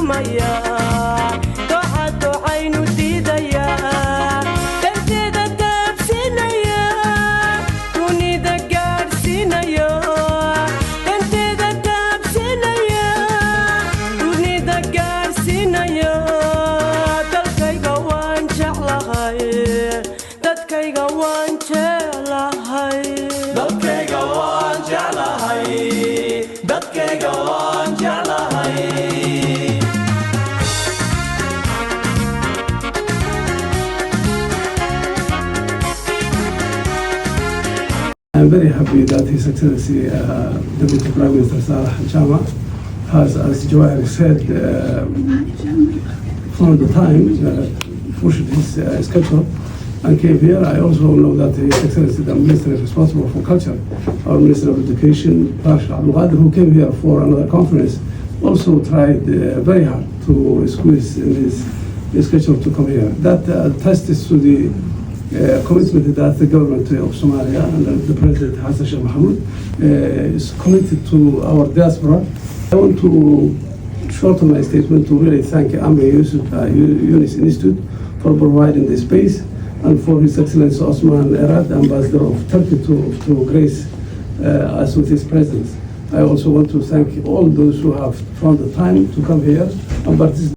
tumaya, dooxa dooxaynu diidaya, danteeda taabsinaya, dunida gaadhsiinaya, danteeda taabsinaya, dunida gaadhsiinaya. Dalkayga waan jeclahay, dadkayga waan jeclahay. Dalkayga waan jeclahay, dadkayga waan jeclahay. I'm very happy that His Excellency Deputy Prime Minister Salah Jama has, as Jawahir said, found the time, pushed his schedule and came here. I also know that His Excellency the Minister responsible for culture, our Minister of Education, Bash Abdul Qadir, who came here for another conference, also tried very hard to squeeze in his schedule to come here. That attests to the commitment that the government of Somalia and the President Hassan Sheikh Mohamud is committed to our diaspora. I want to shorten my statement to really thank Amir Yusuf Yunis Institute for providing the space and for His Excellency Osman Erad, Ambassador of Turkey, to grace us with his presence. I also want to thank all those who have found the time to come here and participate.